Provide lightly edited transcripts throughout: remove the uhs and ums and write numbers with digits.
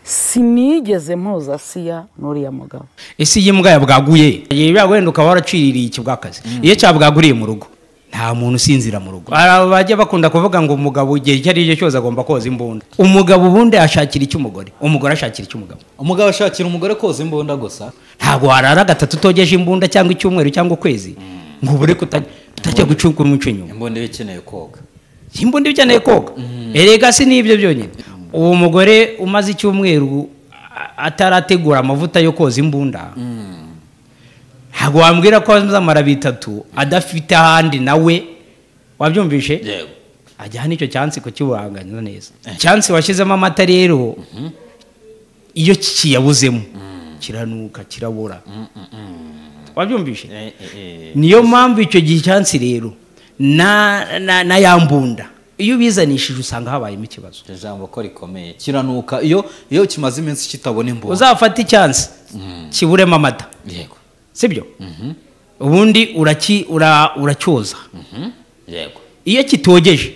Sinigeze mpuza Asiya n'uriya mugabo. Ese iyi mbwa yabwaguye wenda ukaba waraciririye ikibwakazi, iyo cyabwaguriye mu rugo nta muntu usinzira mu rugo. Bajya bakunda kuvuga ngo umugabo igihe icyo ari cyo cyose agomba koza imbunda. Umugabo ubundi ashakira icy'umugore, umugore ashakira icy'umugabo. Umugabo ashakira umugore koza imbunda gusa. Ntabwo warara gatatu utogeje imbunda cyangwa icyumweru cyangwa ukwezi ngo ubure kutajya gucuka umuco inyuma. Imbunda iba ikeneye koga. Imbunda iba ikeneye koga. Erega si n'ibyo byonyine. Uwo mugore umaze icyumweru atarategura amavuta yo koza imbunda, ntabwo wambwira ko azamara bitatu adafite ahandi nawe, wabyumvishe? Yego. Ajyana icyo cyansi kukiburanganza neza. Cyansi washyizemo amata rero, iyo kiyabuzemo kiranuka kirabura. Wabyumvishe? Niyo mpamvu icyo gihe cyansi rero na yambunda iyo ubizanishije usanga habayemo ikibazo. Ijambo ko rikomeye, kiranuka iyo kimaze iminsi kitabona imbunda. Uzafata icyansi kiburemo amata. Yego. Sibyo? Ubundi uracyoza. Yego. Iyo kitogeje.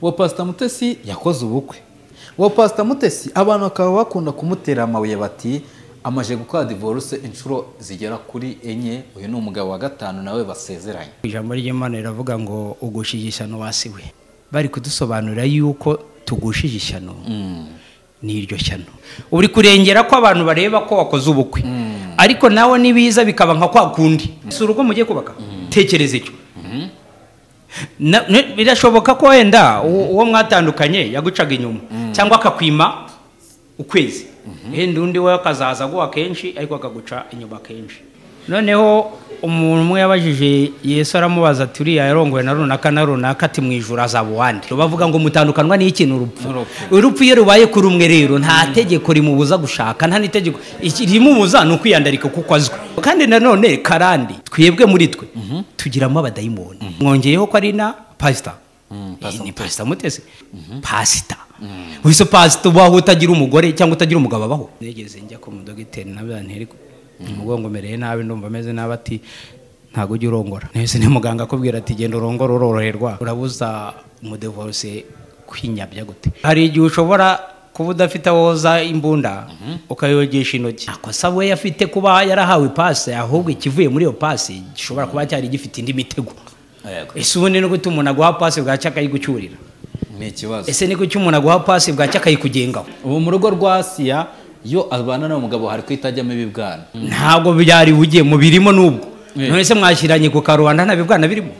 Uwo Pastor Mutesi yakoze ubukwe. Uwo Pastor Mutesi abantu bakaba bakunda kumutera amabuye bati amaje gukora divorce inshuro zigera kuri 4, uyu ni umugabo wa 5 nawe basezeranye. Ijambo ry'Imana riravuga ngo ugushije ishyano wasiwe. Bari kudusobanurira yuko tugushije ishyano ni iryo shyano. Uri kurengera ko abantu bareba ko wakoze ubukwe. Ariko nawe nibiza bikaba nka kwa kundi. Si urugo mugiye kubaka. Tekereza icyo. Birashoboka ko wenda uwo mwatandukanye yagucaga inyuma cyangwa akakwima ukwezi. Wenda undi we akazaza aguha kenshi ariko akaguca inyuma kenshi. Noneho umuntu umwe yabajije Yesu aramubaza ati uriya yarongowe na runaka na runaka, ati mu ijuru azaba uwande. Bavuga ngo mutandukanwa n'iki? Urupfu. Urupfu iyo rubaye kuri umwe rero nta tegeko rimubuza gushaka, nta n'itegeko rimubuza ni ukwiyandarika kuko azwi. Kandi nanone karandi twebwe muri twe tugiramo abadayimoni. Mwongeyeho ko ari na pastor. Ni Pastor Mutesi. Pastor. Wese pastor waho utagira umugore cyangwa utagira umugabo abaho. Negeze njya ku mudogiteri nabyo umugongo mereye nabi ndumva ameze nabi, ati ntago ujya urongora. Nese ni muganga akubwira ati genda urongora uroroherwa, urabuza umudivorce kwinyabya gute? Hari igihe ushobora kuba udafite woza imbunda ukayogesha intoki. Akosa we afite kuba yarahawe passe, ahubwo ikivuye muri iyo passe gishobora kuba cyari gifite indi mitego. Ese ubundi no gute umuntu aguha passe bwacya akayigucyurira? Ni ikibazo. Ese ni kuki umuntu aguha passe bwacya akayikugengaho? Ubu mu rugo rwa Asiya yo abana n'umugabo hari kwitajyamo ibibwana. Ntabwo byari bugiye mu birimo nubwo. None se mwashyiranye ku karubanda nta bibwana birimo?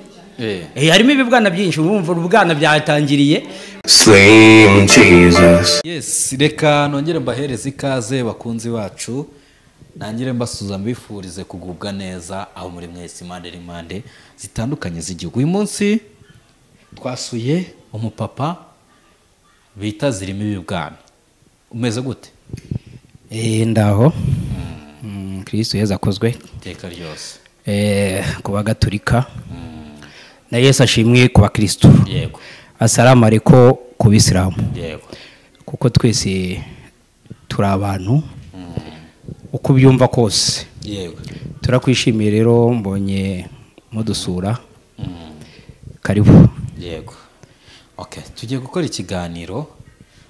Harimo ibibwana byinshi, urumva ubwana byatangiriye. Slim Jesus. Yes, reka nongere mbahereze ikaze bakunzi bacu. Nangire mbasuza mbifurize kugubwa neza aho muri mwese impande n'impande zitandukanye z'igihugu. Uyu munsi twasuye umupapa bita Zirimo Ibibwana. Umeze gute? Ndaho. Kristo Yesu akozwe iteka ryose. Ku bagatulika. Na Yesu ashimwe ku bakristo. Yego. Asalamu alaykum ku bisilamu. Yego. Kuko twese turi abantu. Uko byumva kose. Yego. Turakwishimiye rero mbonye mudusura. Karibu. Yego. Okay, tugiye gukora ikiganiro.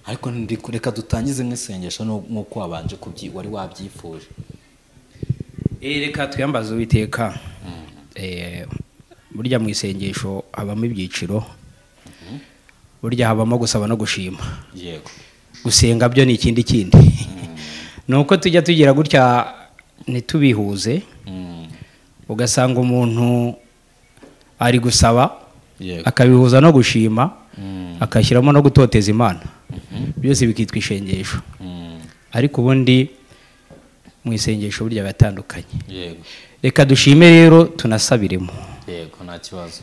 Ariko reka dutangize nk'isengesho nk'uko wabanje wari wabyifuje. Reka twiyambaze Uwiteka. Burya mu isengesho habamo ibyiciro. Burya habamo gusaba no gushima. Yego. Gusenga byo ni ikindi kindi. Nuko tujya tugira gutya ntitubihuze. Ugasanga umuntu ari gusaba akabihuza no gushima, akashyiramo no gutoteza Imana. Byose bikitwa ishengesho. Ariko ubundi mu isengesho burya batandukanye. Yego. Reka dushime rero tunasabiremo. Yego, nta kibazo.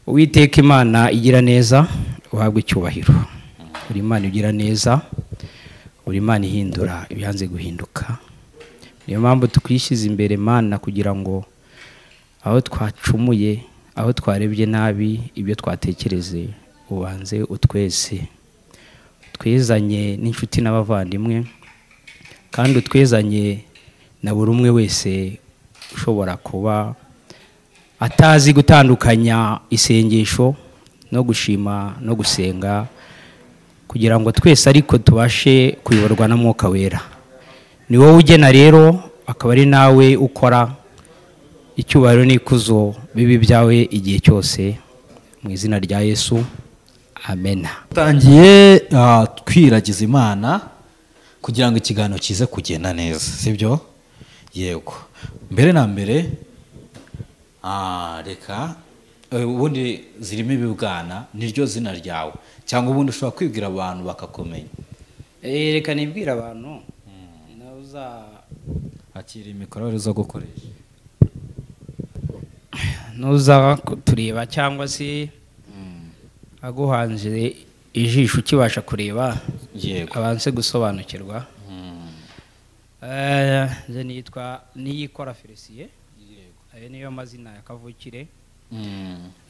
Uwiteka Imana igira neza, uhabwe icyubahiro. Uri Imana igira neza, uri Imana ihindura ibyanze guhinduka. Niyo mpamvu tukwishyize imbere Mana kugira ngo aho twacumuye, aho twarebye nabi, ibyo twatekereze ubanze utwese. Twezanye n'inshuti n'abavandimwe, kandi utwezanye na buri umwe wese ushobora kuba atazi gutandukanya isengesho no gushima no gusenga. kugira ngo twese ariko tubashe kuyoborwa na Mwuka Wera. Ni wowe ugena rero, akaba ari nawe ukora. Icyubahiro n'ikuzo bibi byawe igihe cyose, mu izina rya Yesu, amena. Tangiye twiragiza Imana kugira ngo ikiganiro kize kugenda neza, sibyo? Yego. Mbere na mbere reka ubundi zirimo ibibwana niryo zina ryawe, cyangwa ubundi ushobora kwibwira abantu bakakumenya? Reka nibwira abantu nawe uza akira imikorere zo gukoresha nuza kutureba cyangwa se aguhanze ijisho ukibasha kureba. Yego. Abanze gusobanukirwa. Nze nitwa Niyikora Felicien. Yego. Ayo niyo mazina ya kavukire.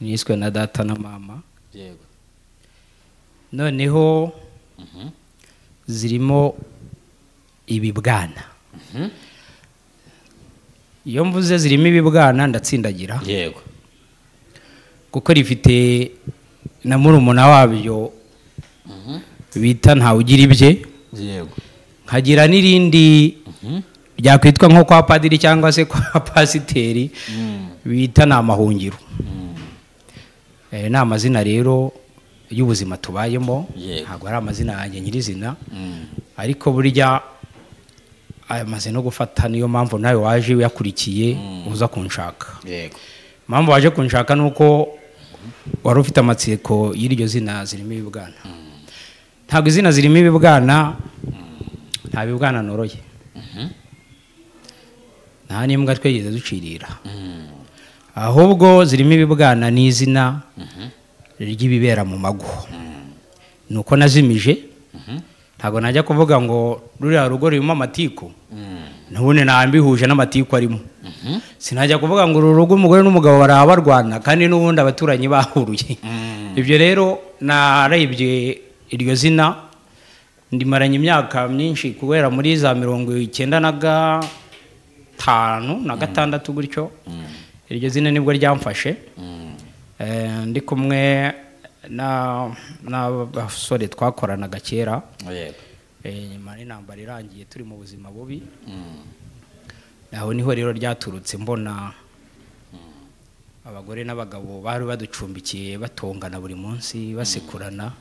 Niswe na data na mama. Yego. Noneho zirimo ibibwana. Iyo mvuze zirimo ibibwana ndatsindagira. Yego. Kuko rifite na murumuna wabyo bita Ntawugira ibye. Yego. Nkagira n'irindi ryakwitwa nko kwa padiri cyangwa se kwa pasiteri bita ni amahungiro. Ni amazina rero y'ubuzima tubayemo, ntabwo ari amazina yanjye nyirizina, ariko burya amaze no gufata, niyo mpamvu nawe waje uyakurikiye uza kunshaka. Yego. Impamvu waje kunshaka nuko wari ufite amatsiko y'iryo zina zirimo ibibwana. Ntabwo izina zirimo ibibwana, nta bibwana noroye. Nta n'imbwa twigeze ducirira. Ahubwo zirimo ibibwana n'izina ry'ibibera mu mago. Nuko nazimije, ntabwo najya kuvuga ngo ruriya rugo rurimo amatiku, ntubone nambihuje n'amatiku arimo. Sinajya kuvuga ngo uru rugo umugore n'umugabo barabarwana kandi n'ubundi abaturanyi bahuruye. Ibyo rero narebye iryo zina ndimaranye imyaka myinshi, kubera muri za 95 na 6 gutyo. Iryo zina nibwo ryamfashe. Ndi kumwe n'abasore twakoranaga kera. Yego. Nyuma y'intambara irangiye turi mu buzima bubi. Aho niho rero ryaturutse, mbona abagore n'abagabo bari baducumbikiye batongana buri munsi basekurana.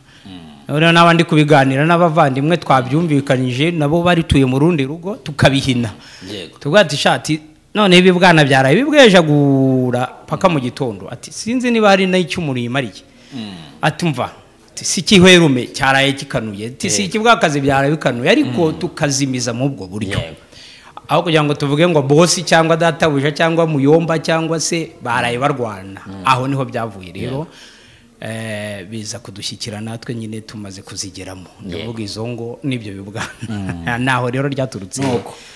Noneho n'abandi kubiganira n'abavandimwe twabyumvikanyije nabo bari tuye mu rundi rugo tukabihina. Yego. Tuvuga ati shati none ibi bwana byaraye bibwejagura paka mu gitondo, ati sinzi niba hari n'icyo umuntu yimariye. Ati mva si kihwerume cyaraye kikanuye, ati si ikibwakazi byaraye bikanuye, ariko tukazimiza mu ubwo buryo. Aho kugira ngo tuvuge ngo bosi cyangwa databuja cyangwa muyomba cyangwa se baraye barwana. Aho niho byavuye rero. Biza kudushyikira natwe nyine tumaze kuzigeramo. Ndavuga izo ngo nibyo bibwana. Naho rero ryaturutse.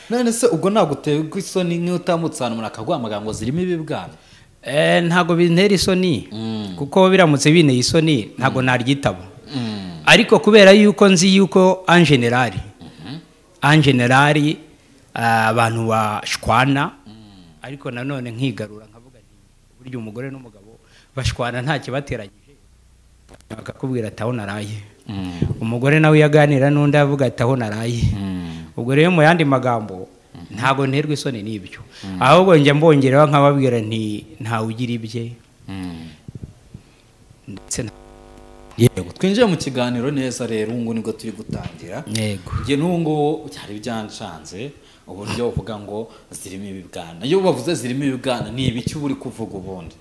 None se ubwo naguteye isoni nk'iyo utambutse ahantu umuntu akaguhamagara ngo zirimo ibibwana? Ntago bintera isoni, kuko biramutse binteye isoni ntago naryitaba. Ariko kubera yuko nzi yuko en general abantu bashwana, ariko nanone nkigarura nkavuga nti burya umugore n'umugabo bashwana nta kibateranyije, bakakubwira ati aho naraye. Umugore nawe yaganira n'undi avuga ati aho naraye. Ubwo rero mu yandi magambo ntago nterwa isoni n'ibyo, ahubwo njya mbongeraho nkababwira nti ntawe ugira ibye. Ndetse Yego, twinjiye mu kiganiro neza rero, ubu nibwo turi gutangira. Yego. Nge n'ubu byari byanshanze uburyo uvuga ngo zirimo ibibwana. Iyo bavuze zirimo ibibwana ni ibiki uri kuvuga ubundi?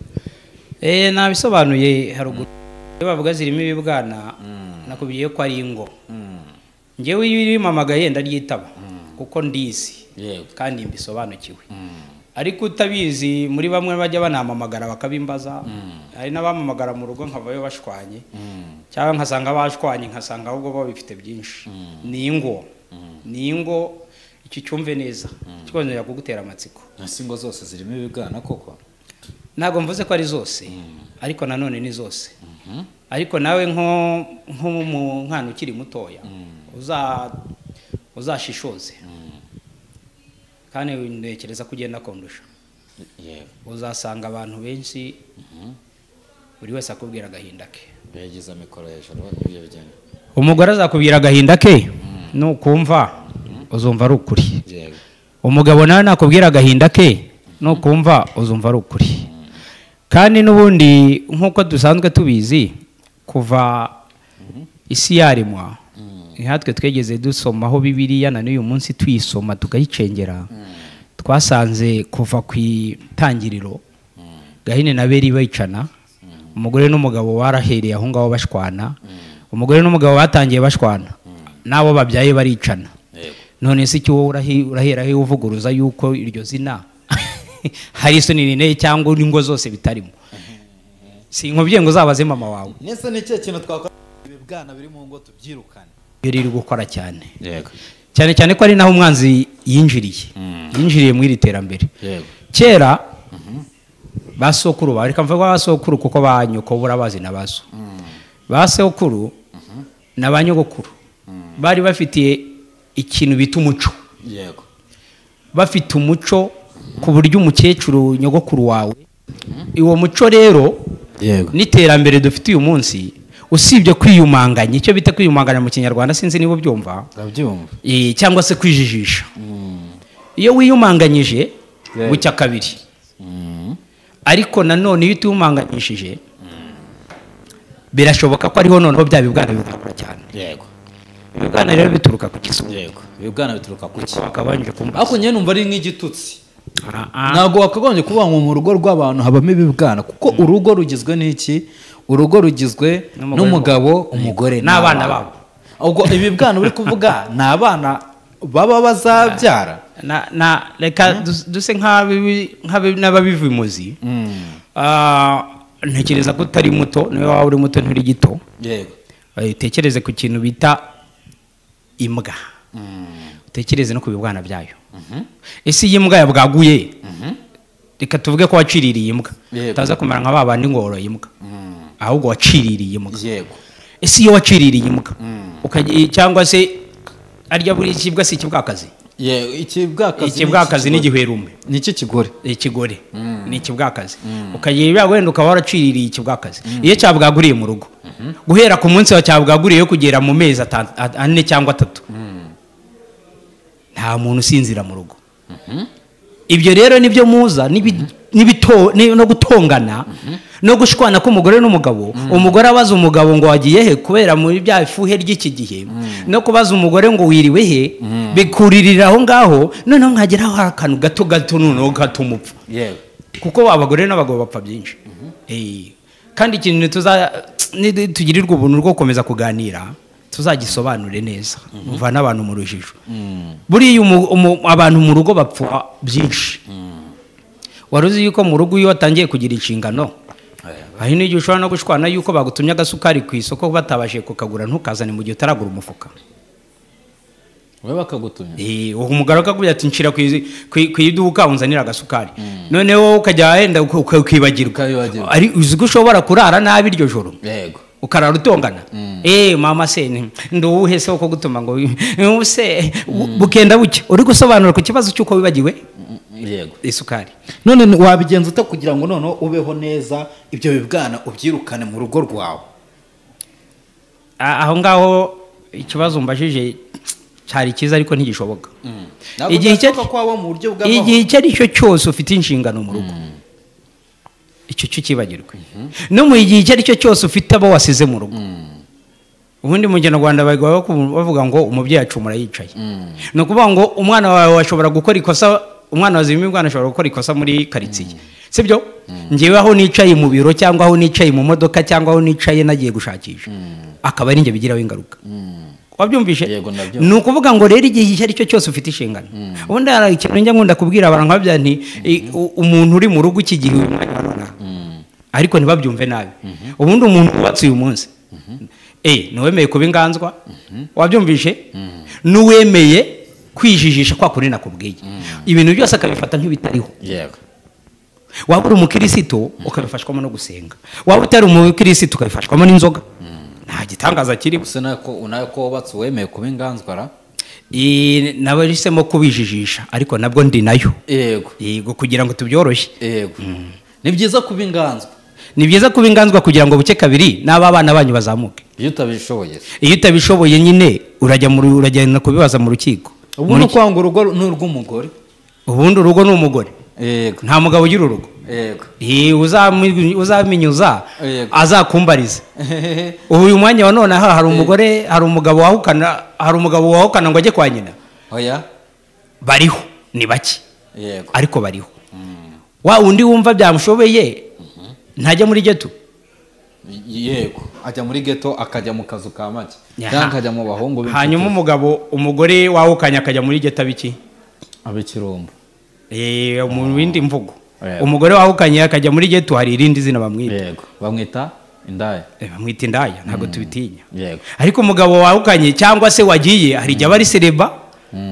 Nabisobanuye haruguru. Iyo bavuga zirimo ibibwana nakubwiye ko ari ingo. Ngewe iyo irimpamagaye ndaryitaba kuko ndizi. Yego. Kandi mbisobanukiwe. Ariko utabizi muri bamwe bajya banamamagara bakabimbaza. Hari n'abamamagara mu rugo nkavayo bashwanye, cyangwa nkasanga bashwanye, nkasanga ahubwo babifite byinshi. Ni ingo. Ni ingo, iki cyumve neza kikongera kugutera amatsiko. Ese ingo zose zirimo ibibwana koko? Ntabwo mvuze ko ari zose, ariko nanone ni zose. Ariko nawe nko mu mwana ukiri mutoya uzashishoze, kandi ntekereza ko ugenda kondusha. Yego. Uzasanga abantu benshi buri wese akubwira agahinda ke. Begeza mikoro hejuru ibyo bigenda. Umugore azakubwira agahinda ke, nukumva uzumva ari ukuri. Umugabo nawe nakubwira agahinda ke, nukumva uzumva ari ukuri. Kandi n'ubundi nk'uko dusanzwe tubizi, kuva isi yaremwa, nkatwe twegeze dusomaho Bibiliya, na n'uyu munsi tuyisoma tukayicengera, twasanze kuva ku itangiriro Gahini na Abeli bicana, umugore n'umugabo barahereye aho ngaho bashwana, umugore n'umugabo batangiye bashwana, n'abo babyaye baricana. None se icyo wowe urahera he uvuguruza yuko iryo zina hari isoni rineye cyangwa ingo zose bitarimo? Sinkubwiye ngo uzabaze mama wawe. Nese ni cyo kintu twakora ibibwana biri mu ngo tubyirukane? Biri gukora cyane. Yego. Cyane cyane ko ari naho umwanzi yinjiriye. Yinjiriye mu iri terambere. Yego. Kera basokuru ba, reka mvuga basokuru kuko ba nyoko burabazi nabazo. Basokuru na banyogokuru bari bafitiye ikintu bita umuco. Yego. Bafite umuco ku buryo umukecuru nyogokuru wawe, uwo muco rero n'iterambere dufite uyu munsi, usibye kwiyumanganya, icyo bita kwiyumanganya mu Kinyarwanda sinzi niba ubyumva, ndabyumva, cyangwa se kwijijisha. Iyo wiyumanganyije bucya kabiri, ariko nanone iyo utiyumanganyishije birashoboka ko ariho noneho bya bibwana bigakura cyane. Yego. Ibibwana rero bituruka ku kisuku. Yego. Ibibwana bituruka ku ki? Bakabanje kumva. Ariko nyene numva ari nk'igitutsi. Ntabwo wakagombye kuba ngo mu rugo rw'abantu habamo ibibwana, kuko urugo rugizwe n'iki? Urugo rugizwe n'umugabo, umugore n'abana babo. Ubwo ibibwana uri kuvuga ni abana baba bazabyara. Na reka duse nk'ababivumuzi. Ntekereza ko utari muto, niba waba uri muto nturi gito. Yego. Utekereze ku kintu bita imbwa. Utekereze no ku bibwana byayo. Ese iyi mbwa yabwaguye, reka tuvuge ko waciririye imbwa, utaza kumara nka babandi ngo woroye imbwa, ahubwo waciririye imbwa. Yego. Ese iyo waciririye imbwa cyangwa se arya buri kibwa si ikibwakazi? Yego, ikibwakazi. Ikibwakazi ni igihwerume. Ni iki kigore? Ikigore ni ikibwakazi. Ukagira ibyago wenda ukaba waraciririye ikibwakazi. Iyo cyabwaguriye mu rugo, guhera ku munsi wa cyabwaguriye kugera mu mezi 4 cyangwa 3, nta muntu usinzira mu rugo. Ibyo rero nibyo muza no gutongana no gushwana k'umugore n'umugabo. Umugore abaza umugabo ngo wagiye he kubera muri bya ifuhe ry'iki gihe, no kubaza umugore ngo wiriwe he, bikuririra aho ngaho, noneho mwageraho akantu gato gato noneho gatumupfa. Yego. Kuko abagore n'abagabo bapfa byinshi. Kandi ikintu tugirirwa ubuntu rwo gukomeza kuganira, tuzagisobanure neza, muvana abantu mu rujijo. Buriya abantu mu rugo bapfa byinshi. Wari uzi yuko mu rugo iyo watangiye kugira inshingano, aho n'igihe ushobora no gushwana yuko bagutumye agasukari ku isoko batabashije kukagura, ntukazane mu gihe utaragura umufuka. Wowe bakagutumye. Umugabo akakubwira ati nshira ku iduka unzanira agasukari. Noneho ukajya wenda ukibagirwa. Ari uzi ko ushobora kurara nabi iryo joro. Yego. Ukarara utongana. Mama se nduwuhe se uko gutuma ngo se bukenda buke uri gusobanura ku kibazo cy'uko wibagiwe. Yego. Isukari. None wabigenza ute kugira ngo noneho ubeho neza ibyo bibwana ubyirukane mu rugo rwawe? Aho ngaho ikibazo mbajije cyari cyiza ariko ntigishoboka. Igihe icyo ari cyo cyose ufite inshingano mu rugo, icyo cyo kibagirwe. No mu gihe icyo ari cyo cyose ufite abo wasize mu rugo. Ubundi mu Kinyarwanda bavuga ngo umubyeyi acumura yicaye. Ni ukuvuga ngo umwana wawe ashobora gukora ikosa, umwana wazima umwana ashobora gukora ikosa muri karitsiye, sibyo? Ngewe aho nicaye mu biro cyangwa aho nicaye mu modoka cyangwa aho nicaye nagiye gushakisha, akaba ari nge bigiraho ingaruka. Wabyumvishe? Ni ukuvuga ngo rero igihe icyo ari cyo cyose ufite inshingano. Ubundi hari ikintu njya nkunda kubwira abantu nkabya nti umuntu uri mu rugo iki gihe uyu mwanya wa nonaha, ariko ntibabyumve nabi. Ubundi umuntu wubatse uyu munsi, niwemeye kuba inganzwa, wabyumvishe? N'uwemeye kwijijisha kwa kuri nakubwiye, ibintu byose akabifata nk'ibitariho. Yego. Waba uri umukristo ukabifashwamo no gusenga, waba utari umukristo ukabifashwamo n'inzoga. Nta gitangaza kirimo. Gusa nako unako wubatse wemeye kuba inganzwa ra? Nabahisemo kubijijisha ariko nabwo ndi nayo. Yego. Yego, kugira ngo tubyoroshye. Yego. Ni byiza kuba inganzwa. Ni byiza kuba inganzwa kugira ngo buke kabiri n'aba bana banyu bazamuke. Iyo utabishoboye, iyo utabishoboye nyine urajya uragenda kubibaza mu rukiko. Ubundi kwanga urugo ni urw'umugore. Ubundi urugo ni umugore. Yego. Nta mugabo ugira urugo. Yego. Uzaminyuza azakumbariza. Ubu uyu mwanya wa none aha hari umugore, hari umugabo wahukana, hari umugabo wahukana ngo ajye kwa nyina. Oya. Bariho ni bake. Yego. Ariko bariho. Wa undi wumva byamushobeye ntajya muri ghetto. Yego, ajya muri ghetto akajya mu kazu ka make cyangwa akajya mu bahungu. Hanyuma umugabo, umugore wahukanye akajya muri ghetto abiki? Abikirumbo. Mu bindi mvugo. Umugore wahukanye akajya muri ghetto hari irindi zina bamwita. Yego, bamwita indaya. Bamwita indaya, ntago tubitinya. Yego. Ariko umugabo wahukanye cyangwa se wagiye hari igihe bari sereba,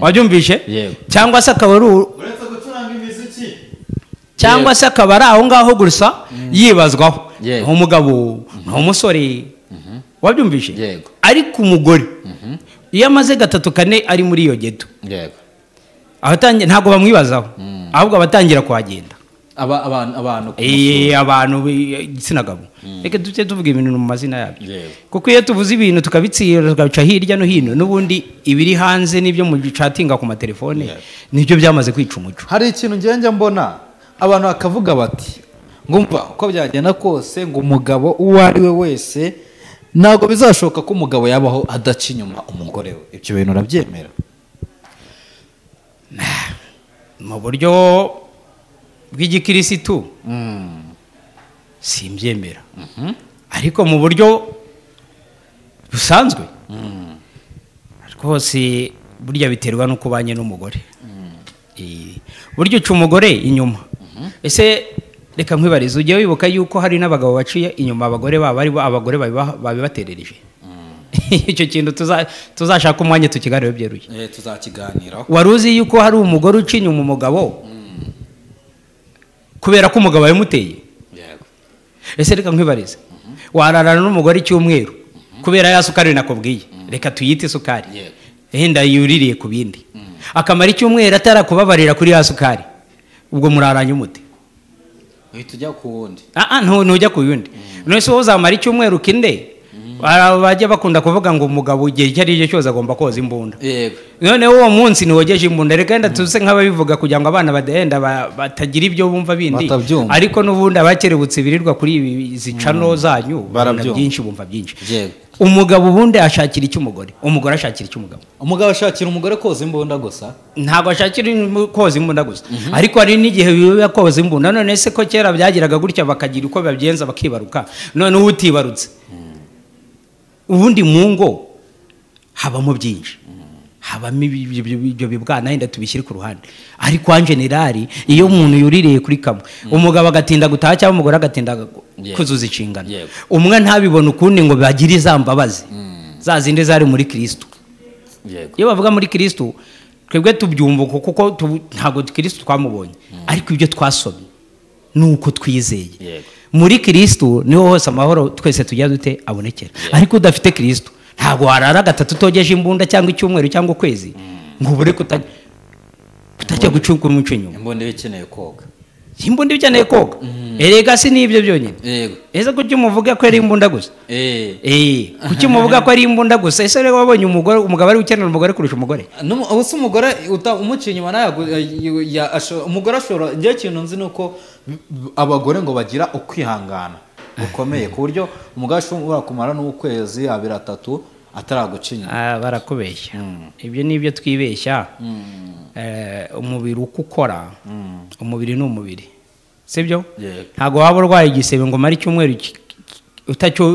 wabyumvishe? Cyangwa se akaba ari uretse gucuranga imiziki, cyangwa se akaba ari aho ngaho gusa yibazwaho. Umugabo ni umusore, wabyumvishe? Yego. Ariko umugore iyo amaze 3 4 ari muri iyo ghetto, yego, abatangiye ntago bamwibazaho, ahubwo abatangira kuhagenda abantu abantu igitsina gabo. Reka tujye tuvuga ibintu mu mazina yabyo, kuko iyo tuvuze ibintu tukabitsira tukabica hirya no hino, n'ubundi ibiri hanze n'ibyo mu bicatinga ku matelefone nibyo byamaze kwica umuco. Hari ikintu njye mbona abantu bakavuga bati ngumva uko byagenda kose ngo umugabo uwo ari we wese ntabwo bizashoboka ko umugabo yabaho adaca inyuma umugore we. Ibyo bintu urabyemera? Mu buryo bw'igikirisitu simbyemera, ariko mu buryo busanzwe rwose burya biterwa n'uko ubanye n'umugore. Burya uca umugore inyuma. Ese reka nkwibarize, ujye wibuka yuko hari n'abagabo baciye inyuma abagore babo ari abagore babibaterereje. Icyo kintu tuzashaka umwanya tukiganire byeruye. Tuzakiganiraho. Wari uzi yuko hari umugore uca inyuma umugabo kubera ko umugabo yamuteye? Yego. Ese reka nkwibarize, wararana n'umugore icyumweru kubera ya sukari nakubwiye, reka tuyite isukari, yenda yuririye ku bindi, akamara icyumweru atarakubabarira kuri ya sukari, ubwo muraranye umute? Uhita ujya ku wundi. Ntujya ku wundi. None se uzamara icyumweru kinde? Bajya bakunda kuvuga ngo umugabo igihe icyo ari cyo cyose agomba koza imbunda. Yego. None uwo munsi niwogeje imbunda, reka yenda tuze nk'ababivuga kugira ngo abana badahenda batagira ibyo bumva bindi. Ariko n'ubundi abakerebutse birirwa kuri izi channel zanyu byinshi bumva byinshi. Yego. Umugabo ubundi ashakira icyo umugore, umugore ashakira icyo umugabo. Umugabo ashakira umugore koza imbunda gusa? Ntabwo ashakira koza imbunda gusa, ariko hari n'igihe biba koza imbunda. None se ko kera byagiraga gutya bakagira uko babyenza bakibaruka, none utibarutse. Ubundi mu ngo habamo byinshi, habamo ibyo bibwana yenda tubishyire ku ruhande, ariko en general iyo umuntu yuririye kuri kamwe, umugabo agatinda gutaha cyangwa umugore agatinda kuzuza inshingano, umwe ntabibona ukundi ngo bagire izambabazi za zindi zari muri Kristo. Iyo bavuga muri Kristo twebwe tubyumva kuko ntabwo Kristo twamubonye, ariko ibyo twasomye nuko twizeye muri Kristo niho hose amahoro twese tujya dute abonekera. Ariko udafite Kristo ntabwo warara 3 utogeje imbunda cyangwa icyumweru cyangwa ukwezi ngo ubure kutajya gucuka umuco inyuma. Imbunda ikeneye koga. Imbunda ikeneye koga. Erega si nibyo byonyine. Yego. Ese kuki umuvuga ko ari imbunda gusa? Kuki umuvuga ko ari imbunda gusa? Ese rero wabonye umugore umugabo ari ukenera umugore kurusha umugore? Ubu se umugore umuciye inyuma naye umugore ashobora. Njye ikintu nzi nuko abagore ngo bagira ukwihangana gukomeye ku buryo umugabo ashobora kumara n'ukwezi 2 3 ataraguca inyuma. Barakubeshya. Ibyo nibyo twibeshya. Umubiri uko ukora, umubiri ni umubiri, sibyo? Ntago waba urwaye igisebe ngo mare icyumweru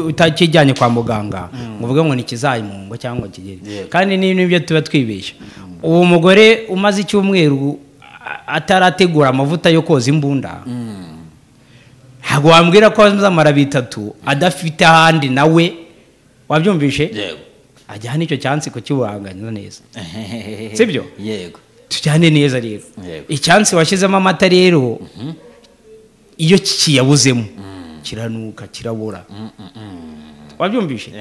utakijyanye kwa muganga ngo uvuge ngo nikizayimungo cyangwa kigere. Kandi nibyo tuba twibeshya. Uwo mugore umaze icyumweru atarategura amavuta yo koza imbunda, ntago wambwira ko azamara 3 adafite ahandi nawe, wabyumvishe? Yego. Ajyana icyo cyansi kukibuhanganya neza, sibyo? Yego. Tujyane neza rero. Icyansi washyizemo amata rero iyo kiyabuzemo kiranuka kirabura, wabyumvishe?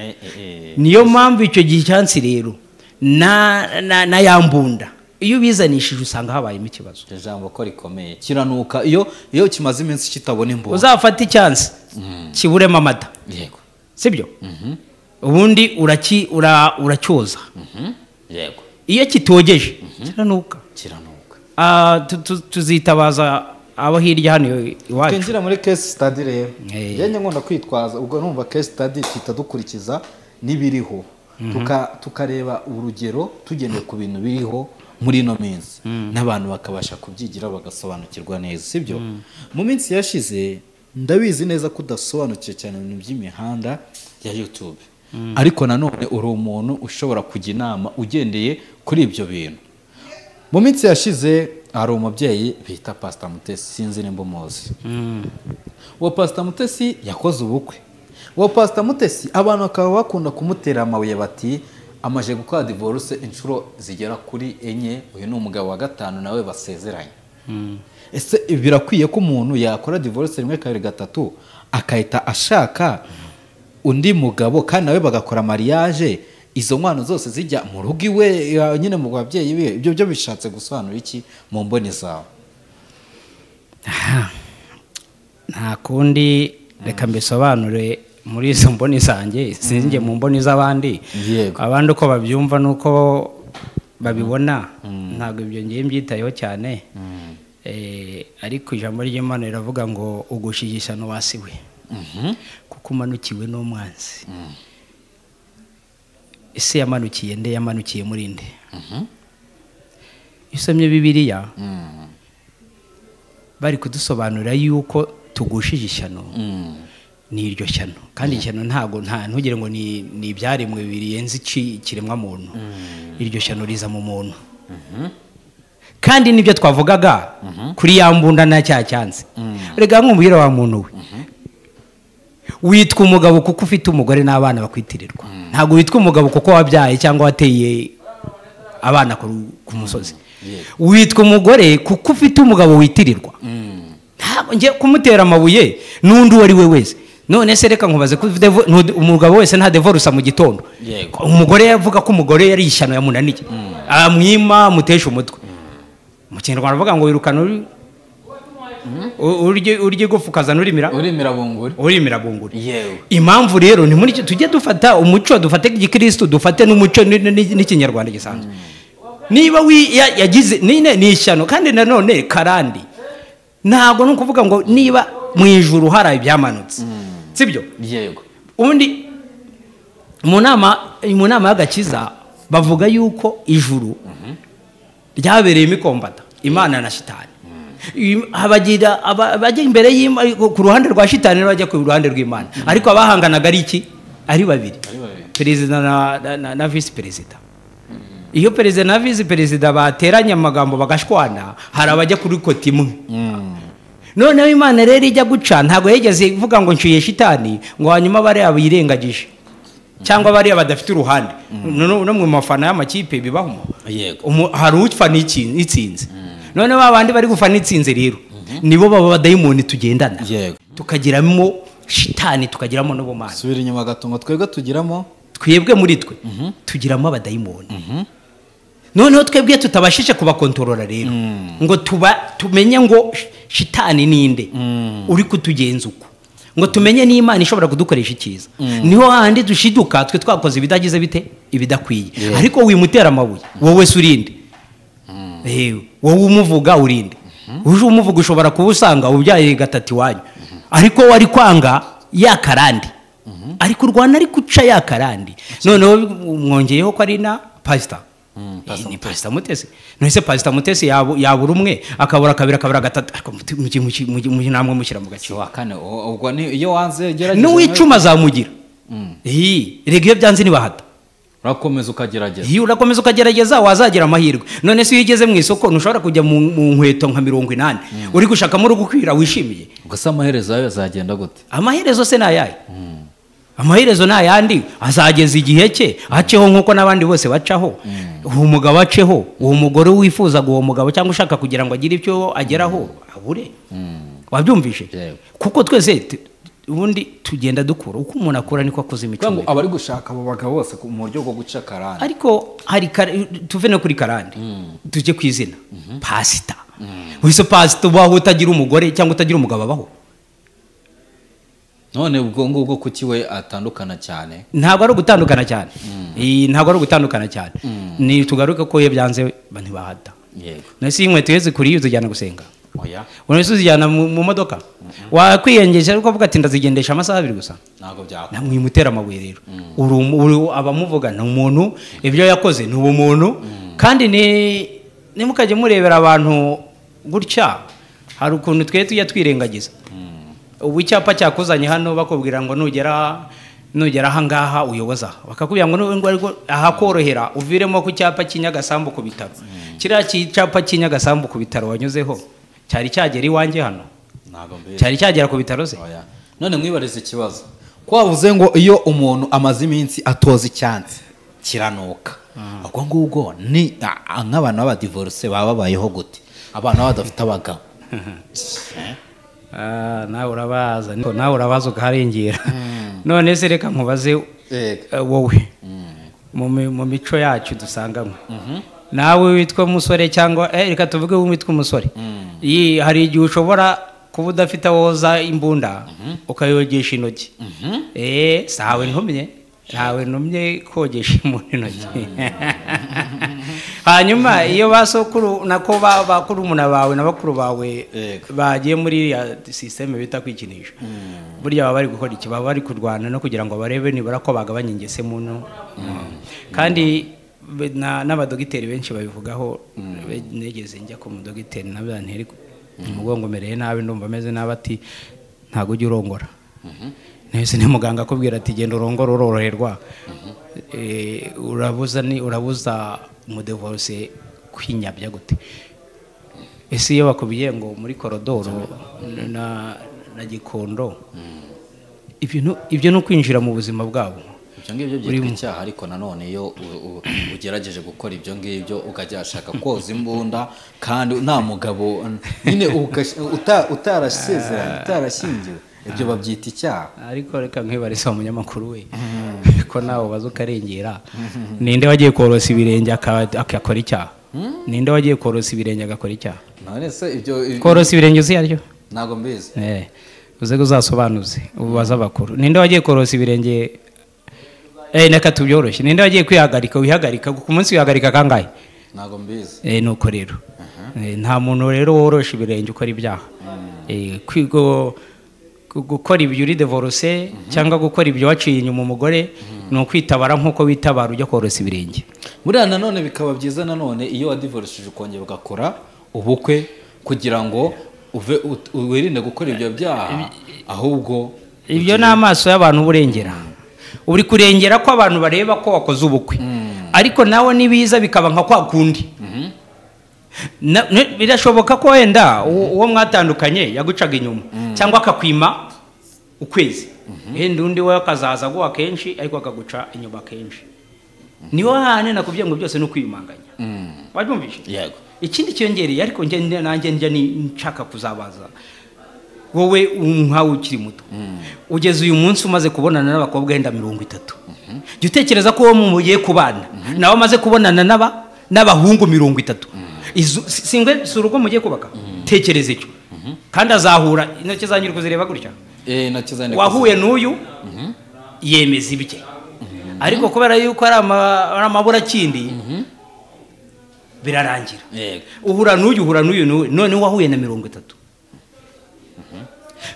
Niyo mpamvu icyo gihe icyansi rero na yambunda iyo ubizanishije usanga habayemo ikibazo. Ijambo ko rikomeye, kiranuka iyo kimaze iminsi kitabona imbunda. Uzafata icyansi kiburemo amata, yego, sibyo? Ubundi uracyoza. Yego. Iyo kitogeje kiranuka. Kiranuka. Tuzitabaza abo hirya hano iwacu. Twinjira muri case study rero. Njye nkunda kwitwaza ubwo numva case study kitadukurikiza nibiriho. Tukareba urugero tugendeye ku bintu biriho muri ino minsi n'abantu bakabasha kubyigira bagasobanukirwa neza, sibyo? Mu minsi yashize ndabizi neza ko udasobanukiwe cyane ibintu by'imihanda ya YouTube, ariko nanone uri umuntu ushobora kujya inama ugendeye kuri ibyo bintu. Mu minsi yashize hari umubyeyi bita Pastor Mutesi, sinzi nimba umuzi. Uwo Pastor Mutesi yakoze ubukwe. Uwo Pastor Mutesi abantu bakaba bakunda kumutera amabuye bati amaje gukora divorce inshuro zigera kuri 4, uyu ni umugabo wa 5 nawe basezeranye. Ese birakwiye ko umuntu yakora divorce 1 2 3 akahita ashaka undi mugabo kandi nawe bagakora mariage, izo nkwano zose zijya mu rugo iwe nyine mu babyeyi be? Ibyo byo bishatse gusobanura iki mu mboni zawe? Nta kundi, reka mbisobanure muri izo mboni zanjye, sinjye mu mboni z'abandi. Abandi uko babyumva nuko babibona, ntabwo ibyo ngiye mbyitayeho cyane. Ariko ijambo ry'Imana riravuga ngo ugushigisha no wasiwe, kuko umanukiwe n'umwanzi. Ese yamanukiye nde? Yamanukiye muri nde? Isomye Bibiliya bari kudusobanurira yuko tugushije ishyano ni iryo shyano, kandi ishyano ntago ntugire ngo ni ibyaremwe birenze ikiremwa muntu. Iryo shyano riza mu muntu. Kandi nibyo twavugaga kuri ya mbunda na cya cyansi. Rega nk'umubwira wa muntu we, witwa umugabo kuko ufite umugore n'abana bakwitirirwa. Ntabwo witwa umugabo kuko wabyaye cyangwa wateye abana ku musozi. Witwa umugore kuko ufite umugabo witirirwa. Ntabwo ngiye kumutera amabuye n'undi uwo ari we wese. None se reka nkubaze ko umugabo wese nta divorce mu gitondo. Umugore yavuga ko umugore yari ishyano yamunaniye, amwima amutesha umutwe. Mu Kinyarwanda bavuga ngo wirukana urye gufukaza nurimira bunguri, urimira bunguri. Impamvu rero ni muri tujye dufata umuco, dufate igikristo, dufate n'umuco n'ikinyarwanda gisanzwe. Niba yagize ni ishyano, kandi nanone karandi ntabwo nukuvuga ngo niba mu ijuru hari ibyamanutse, sibyo? Yego. Ubundi mu nama y'agakiza bavuga yuko ijuru ryabereye imikombata Imana na shitani. Abagira abajya imbere ku ruhande rwa shitani n'abajya ku ruhande rw'Imana, ariko abahanganaga ari iki? Ari babiri, perezida na vice perezida. Iyo perezida na vice perezida bateranye amagambo bagashwana, hari abajya kuri koti imwe. Noneho Imana rero ijya guca ntabwo yigeze ivuga ngo nshuye shitani ngo hanyuma bariya birengagije cyangwa bariya badafite uruhande. No mu mafana y'amakipe bibaho, hari ufana itsinze. None babandi bari gufana itsinze rero nibo baba badayimoni tugendana, tukagiramo shitani, tukagiramo n'ubumana. Subira inyuma gato ngo twebwe tugiramo, twebwe muri twe tugiramo abadayimoni. Noneho twebwe tutabashije kubakontorora rero ngo tumenye ngo shitani ninde uri kutugenza uko, ngo tumenye n'Imana ishobora kudukoresha ikiza. Niho handi dushiduka twe twakoze ibidagize bite, ibidakwiye. Ariko wimutera amabuye wowe se urinde, wowe umuvuga urinde. Uje umuvuga ushobora kuba usanga ubyaye gatatu iwanyu, ariko wari kwanga ya karandi, ariko urwana ari guca ya karandi. Noneho mwongeyeho ko ari na pastor. Ni Pastor Mutesi. None se Pastor Mutesi yabura umwe akabura kabiri akabura gatatu, ariko namwe mushyira mu gaciro wa kane. Ubwo ni iyo wanze gerageza n'uwicuma azamugira. Rega iyo byanze nibahata urakomeza ukagerageza. Iyo urakomeza ukagerageza wazagira amahirwe. None se iyo ugeze mu isoko ntushobora kujya mu nkweto nka 80 uri gushakamo urugukwira wishimiye. Ubwo se amaherezo yayo azagenda gute? Amaherezo se nayaye? Amaherezo nayandi azageza igihe cye aceho nkuko nabandi bose bacaho. Uwo mugabo aceho, uwo mugore wifuzaga uwo mugabo cyangwa ushaka kugira ngo agire icyo ageraho abure. Wabyumvishe? Kuko twese ubundi tugenda dukura, uko umuntu akura niko akoze imico. Ngo abari gushaka abo bagabo bose mu buryo bwo guca karande. Ariko hari tuve no kuri karande tujye ku izina pastor. Wese pastor waho utagira umugore cyangwa utagira umugabo abaho. None ubwo ngubwo kuki we atandukana cyane? Ntabwo ari ugutandukana cyane. Ntabwo ari ugutandukana cyane. Ni tugaruke ko iyo byanze ntibahata. Yego. Nasi inkweto iyo zikuriye uzijyana gusenga. Oya. Unese uzijyana mu modoka. Wakwiyengesha ariko uvuga ati ndazigendesha amasaha abiri gusa. Ntabwo byakora. Namwimutera amabuye rero. Uri abamuvuga ni umuntu, ibyo yakoze ni ubumuntu, kandi ni nimukajye murebera abantu gutya hari ukuntu twe tujya twirengagiza. Ubu icyapa cyakuzanye hano bakubwira ngo nugera aha ngaha uyoboza, bakakubwira ngo ariko ahakorohera uviremo ku cyapa cy'Inyagasambu ku bitaro. Kiriya cyapa cy'Inyagasambu ku bitaro wanyuzeho cyari cyagera iwanjye hano? Ntabwo mbizi. Cyari cyagera ku bitaro se? Oya. None mwibarize ikibazo. Ko wavuze ngo iyo umuntu amaze iminsi atoza icyansi kiranuka, ubwo ngubwo ni nk'abantu b'abadivorce baba babayeho gute? Abana badafite abagabo. Nawe urabaza, nawe urabaza ukaharengera. None se reka nkubaze wowe mu mico yacu dusanganywe, nawe witwa umusore cyangwa reka tuvuge witwa umusore, hari igihe ushobora kuba udafite woza imbunda ukayogesha intoki. Sawe ntumye, ntawe ntumye kogesha umuntu intoki. Hanyuma iyo basokuru nako bakuru umuna bawe n'abakuru bawe bagiye muri ya system bita kwikinisha, burya baba bari gukora iki? Baba bari kurwana no kugira ngo barebe nibura ko bagabanya ingese muno. Kandi n'abadogiteri benshi babivugaho. Negeze njya ku mudogiteri nabanteri umugongo mereye nabi ndumva ameze nabi, ati ntago ujya urongora. Nese ni muganga akubwira ati genda urongora uroroherwa. Urabuza ni urabuza umudivorce kwinyabya gute? Ese iyo bakubiye ngo muri korodoro na Gikondo, ibyo no kwinjira mu buzima bwabo, ibyo ngibyo byitwa icyaha. Ariko nanone iyo ugerageje gukora ibyo ngibyo ukajya ashaka koza imbunda kandi nta mugabo nyine utarasezeranye utarashyingiwe, ibyo babyita icyaha. Ariko reka nkibarize umunyamakuru we ko nawe baza ukarengera, ninde wagiye korosa ibirenge akakora icyaha? Ninde wagiye korosa ibirenge agakora icyaha? None se ibyo korosa ibirenge uzi aryo? Ntabwo mbizi. Uze uzasobanuze ubaza abakuru. Ninde wagiye korosa ibirenge? Neka tubyoroshye. Ninde wagiye kwihagarika? Wihagarika ku munsi wihagarika kangahe? Ntabwo mbizi. Nuko rero nta muntu rero worosha ibirenge ukora ibyaha. Kwigo gukora ibyo uri divorce cyangwa gukora ibyo waciye inyuma umugore ni ukwitabara nkuko witabara ujya korosa ibirenge. Buriya nanone bikaba byiza nanone iyo wadivorishije ukongera ugakora ubukwe kugira ngo uve wirinde gukora ibyo byaha, ahubwo ibyo ni amaso y'abantu burengera. Uri kurengera ko abantu bareba ko wakoze ubukwe, ariko nawe nibiza bikaba nka kwa kundi. Birashoboka ko wenda uwo mwatandukanye yagucaga inyuma cyangwa akakwima ukwezi, wenda undi we akazaza aguha kenshi ariko akaguca inyuma kenshi. Niho hane nakubwiye ngo byose ni ukwiyumanganya. Wabyumvise? Yego. Ikindi cyongereye ariko njye nanjye njya nshaka kuzabaza wowe nkawe ukiri muto, ugeze uyu munsi umaze kubonana n'abakobwa wenda 30, jya utekereza ko uwo mugiye kubana nawe amaze kubonana n'abahungu 30, singwe si urugo mugiye kubaka? Tekereza icyo. Kandi azahura intoki zanyu uri kuzireba gutya, wahuye n'uyu yemeza ibye, ariko kubera yuko ari amaburakindi birarangira. Uhura n'uyu, uhura n'uyu, none wahuye na 30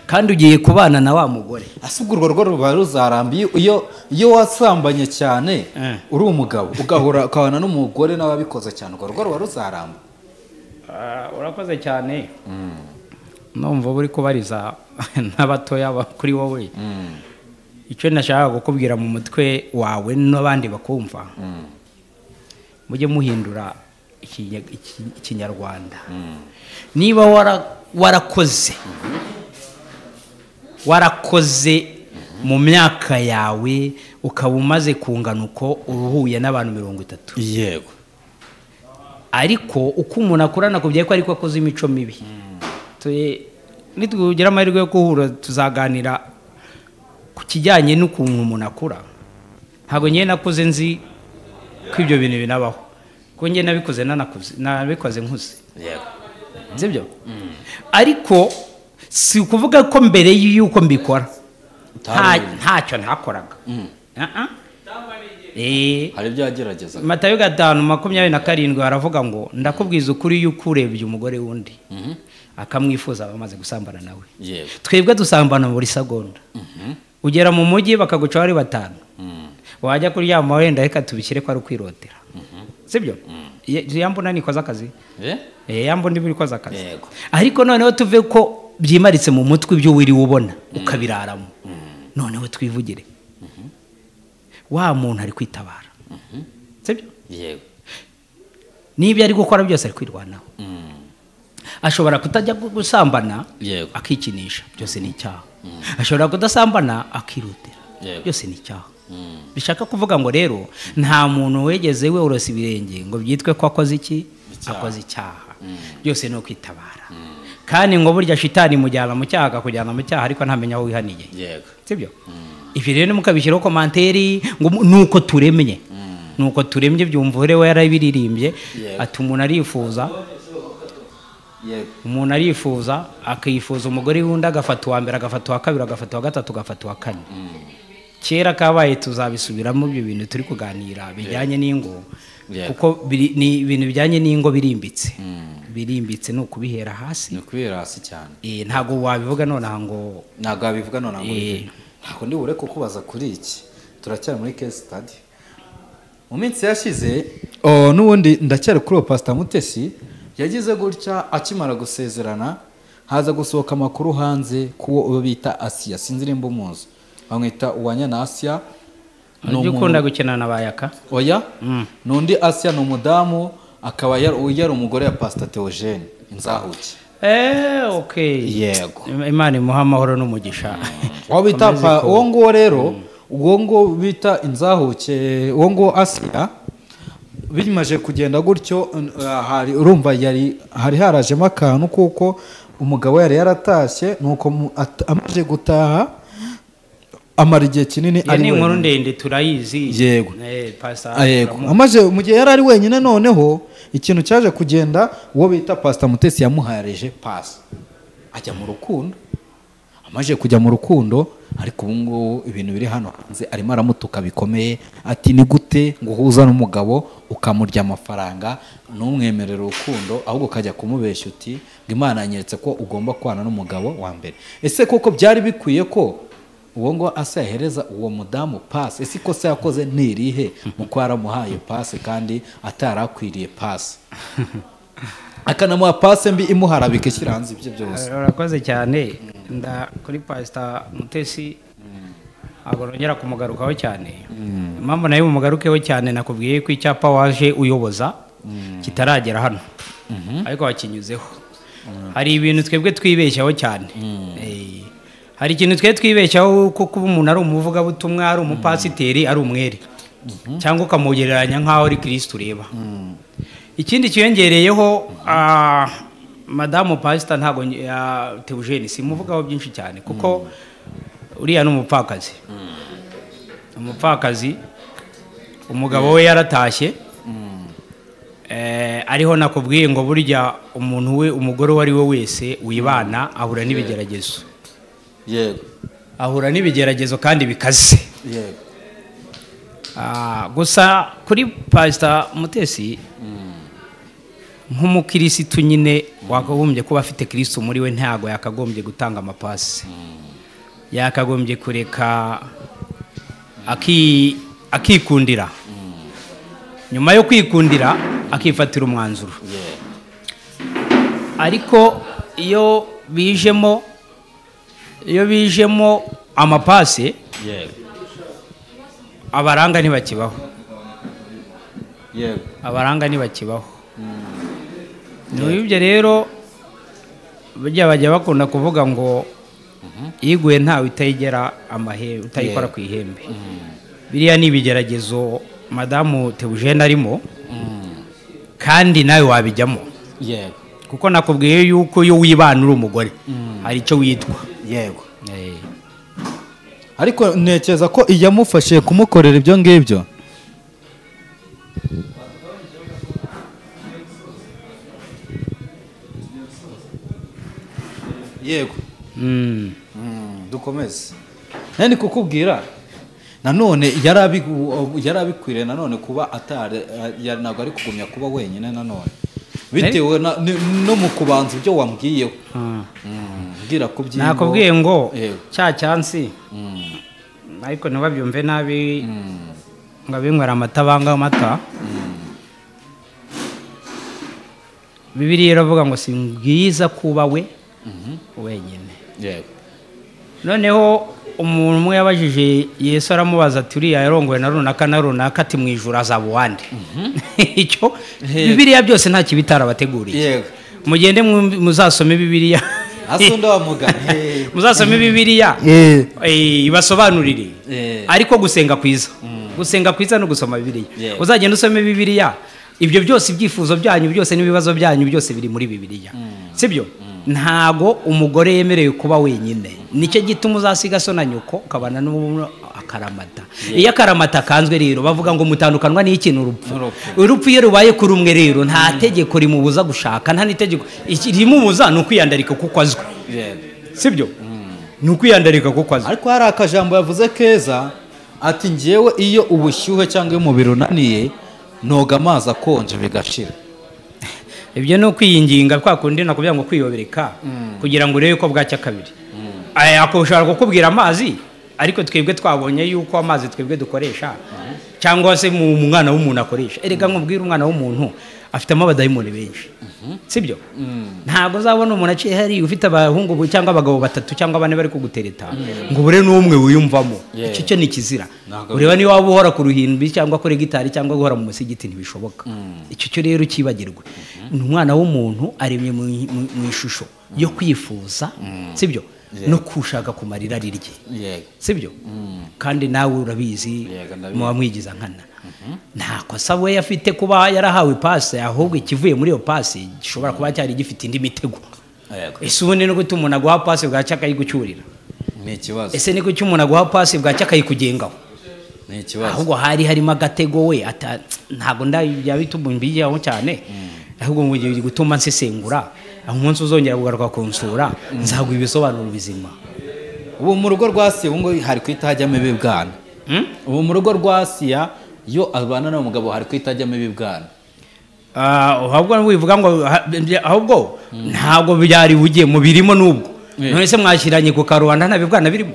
kandi ugiye kubana na wa mugore. Ase urwo rugo ruba ruzarambiye iyo wasambanye cyane uri umugabo ugahura ukabana n'umugore nawe abikoze cyane, urwo rugo ruba ruzaramba. Urakoze cyane. Numva uri kubariza n'abatoya kuri wowe. Icyo nashaka kukubwira mu mutwe wawe n'abandi bakumva, mujye muhindura ikinyarwanda. Niba warakoze mu myaka yawe ukaba umaze kungana uko uruhuye n'abantu 30, yego, ariko uko umuntu akurana kubye ko ariko akoze imico mibi, nitugira amahirwe yo guhura tuzaganira ku kijyanye n'ukuntu umuntu akura. Ntabwo njye nakuze nzi ko ibyo bintu binabaho, kuko njye nabikoze nanakuze, nabikoze nkuze. Yego, sibyo? Ariko si ukuvuga ko mbere y'uko mbikora Ntacyo ntakoraga. Hari ibyo yageragezaga. Matayo 5:27 haravuga ngo ndakubwiza ukuri yuko urebye umugore wundi akamwifuza bamaze gusambana nawe. Twebwe dusambana buri segonda. Ugera mu mujyi bakaguca ari 5. Wajya kuryama wenda reka tubishyire ko ari kwirotera. Sibyo? Yambona nikoza akazi. Yambona ibikoza akazi. Ariko noneho tuve ko byimaritse mu mutwe ibyo wiri ubona ukabiraramo. Noneho twivugire. Wa muntu ari kwitabara. Sibyo? Yego. Nibyo ari gukora byose ari kwirwanaho. Ashobora kutajya gusambana akikinisha, byose ni icyaha. Ashobora kudasambana akirutira, byose ni icyaha. Bishaka kuvuga ngo rero nta muntu wegeze we urose ibirenge ngo byitwe ko akoze iki, akoze icyaha. Byose no kwitabara. Kandi ngo burya shitani mujyana mu cyaha akakujyana mu cyaha ariko ntamenya aho wihaniye. Yego. Sibyo? Ibi rero mukabishyiraho komanteri ngo nuko turemye. Nuko turemye byumvure we yarabiririmbye ati umuntu arifuza. Umuntu arifuza akifuza umugore wundi agafata uwa mbere agafata uwa kabiri agafata uwa gatatu agafata uwa kane. Kera kabaye tuzabisubiramo ibyo bintu turi kuganira bijyanye n'ingo, kuko ni ibintu bijyanye n'ingo birimbitse. Birimbitse no kubihera hasi. Ni kubihera hasi cyane. Ntago wabivuga nonaha ngo ntago wabivuga nonaha ngo ntago ndi bure kukubaza kuri iki. Turacyari muri case study. Mu minsi yashize n'ubundi ndacyari kuri Pastor Mutesi yagize gutya akimara gusezerana haza gusohoka amakuru hanze kuwo bita Asia, sinzi nimba umuzi, bamwita Uwanyana Asia. Ujye ukunda gukina na bayaka? Oya. Nundi Asia ni umudamu akaba yari umugore ya Pastor Theogene Inzahuki. Okay. Yego. Imana imuha amahoro n'umugisha. Uwo bita uwo nguwo rero, uwo nguwo bita Inzahuke, uwo nguwo Asia bimaje kugenda gutyo hari urumva yari hari harajemo akantu kuko umugabo yari yaratashye, nuko amaje gutaha amara igihe kinini ari wenyine. Inkuru ndende turayizi. Yego. Yego. Amaje mu gihe yari ari wenyine noneho ikintu cyaje kugenda uwo bita Pastor Mutesi yamuhareje pass ajya mu rukundo. Amaje kujya mu rukundo ariko ubu ngubu ibintu biri hano hanze arimo aramutuka bikomeye ati ni gute ngo uhuza n'umugabo ukamurya amafaranga ntumwemerere urukundo ahubwo ukajya kumubeshya uti ngo Imana yanyeretse ko ugomba kwana n'umugabo wa mbere. Ese koko byari bikwiye ko uwo ngo asa yahereza uwo mudamu pass? Ese ikosa yakoze ni irihe mu ko yaramuhaye pass kandi atarakwiriye pass, akanamuha pass mbi imuharabika ishyira hanze ibyo byose? Urakoze cyane. Nda kuri Pastor Mutesi agorongera kumugarukaho cyane. Impamvu nayo umugarukeho cyane nakubwiye ko icyapa waje uyoboza kitaragera hano ariko wakinyuzeho. Hari ibintu twebwe twibeshyaho cyane. Hari ikintu twe twibeshyaho ko kuba umuntu ari umuvugabutumwa ari umupasiteri ari umwere cyangwa ukamugereranya nkaho ari Kristo ureba. Ikindi cyiyongereyeho Madamu Pastor ntago Theogene simuvugaho byinshi cyane kuko uriya ni umupfakazi. Umupfakazi umugabo we yaratashye. Ariho nakubwiye ngo burya umuntu we umugore wari we wese wibana ahura n'ibigeragezo. Yego. Ahura n'ibigeragezo kandi bikaze. Yego. Gusa kuri Pastor Mutesi nk'umukirisitu nyine wakagombye kuba afite Kristo muri we ntago yakagombye gutanga amapasi. Yakagombye kureka akikundira. Nyuma yo kwikundira akifatira umwanzuro. Ariko iyo bijemo amapasi abaranga ntibakibaho. Yego. Abaranga ntibakibaho. N'ibyo rero bajya bakunda kuvuga ngo iguye ntawe itayigera amahembe utayikora ku ihembe. Biriya ni ibigeragezo Madamu Theogene arimo kandi nawe wabijyamo. Yego. Kuko nakubwiye yuko iyo wibana uri umugore hari icyo witwa. Yego. Ariko ntekereza ko iyamufashije kumukorera ibyo ngibyo. Yego. Dukomeze. Nani kukubwira nanone yarabikwiriye nanone kuba atari ntabwo ari kugumya kuba wenyine nanone bitewe no mu kubanza ibyo wambwiyeho. Mbwira ko byingo nakubwiye ngo cya cyansi ariko ntibabyumve nabi ngo abinywera amata banga amata. Bibiliya iravuga ngo si bwiza kuba we wenyine. Yego. Noneho umuntu umwe yabajije Yesu aramubaza ati uriya yarongowe na runaka na runaka ati mu ijuru azaba uwande. Icyo Bibiliya byose nta kibitarabateguriye. Yego. Mugende muzasome Bibiliya. Asunda wa mugani. Muzasome Bibiliya. Ibasobanurire. Ariko gusenga kwiza. Gusenga kwiza no gusoma Bibiliya. Uzagenda usome Bibiliya. Ibyo byose ibyifuzo byanyu byose n'ibibazo byanyu byose biri muri Bibiliya. Sibyo? Ntago umugore yemerewe kuba wenyine. Nicyo gituma uzasiga so na nyoko ukabana n'uwo akaramata. Iyo akaramata kanzwe rero bavuga ngo mutandukanwa n'ikintu urupfu. Urupfu iyo rubaye kuri umwe rero nta tegeko rimubuza gushaka, nta n'itegeko rimubuza ni ukwiyandarika kuko azwi. Sibyo? Ni ukwiyandarika kuko azwi. Ariko hari akajambo yavuze keza ati ngewe iyo ubushyuhe cyangwa umubiri unaniye noga amazi akonje bigashira. Ibyo ni ukwiyinginga kwa kundi nakubwira ngo kwiyobereka kugira ngo urebe ko bwacya kabiri. Ushobora kukubwira amazi ariko twebwe twabonye yuko amazi twebwe dukoresha cyangwa se mu mwana w'umuntu akoresha. Erega nkubwira umwana w'umuntu afitemo abadayimoni benshi. Sibyo? Ntabwo uzabona umuntu aciye hari ufite abahungu cyangwa abagabo batatu cyangwa bane bari kugutereta ngo ubure n'umwe wiyumvamo. Icyo cyo ni kizira. Ureba niba waba uhora ku ruhimbi cyangwa kuri gitari cyangwa guhora mu musigiti ntibishoboka. Icyo cyo rero ukibagirwe. Ni umwana w'umuntu aremye mu ishusho yo kwifuza, sibyo? No kushaka kumarira rirye. Sibyo? Kandi nawe urabizi muba mwigiza nkana. Nta kosa we afite kuba yarahawe pasi, ahubwo ikivuye muri iyo pasi gishobora kuba cyari gifite indi mitego. Ese ubundi no gutuma umuntu aguha pasi bwacya akayigucyurira ni ikibazo. Ese ni kuki umuntu aguha pasi bwacya akayikugengaho ni ikibazo. Ahubwo hari harimo agatego we ntabwo ndabyabitubumbiyeho cyane, ahubwo mu gihe gutuma nsesengura umunsi uzongera kugaruka kunsura nzaguha ibisobanuro bizima. Ubu mu rugo rwa Asiya ubu ngo hari kwita hajyamo ibibwana. Ubu mu rugo rwa Asiya yo abana n'umugabo hari kwita hajyamo ibibwana. Ahubwo wivuga ngo ahubwo ntabwo byari bugiye mu birimo nubwo. None se mwashyiranye ku karubanda nta bibwana birimo?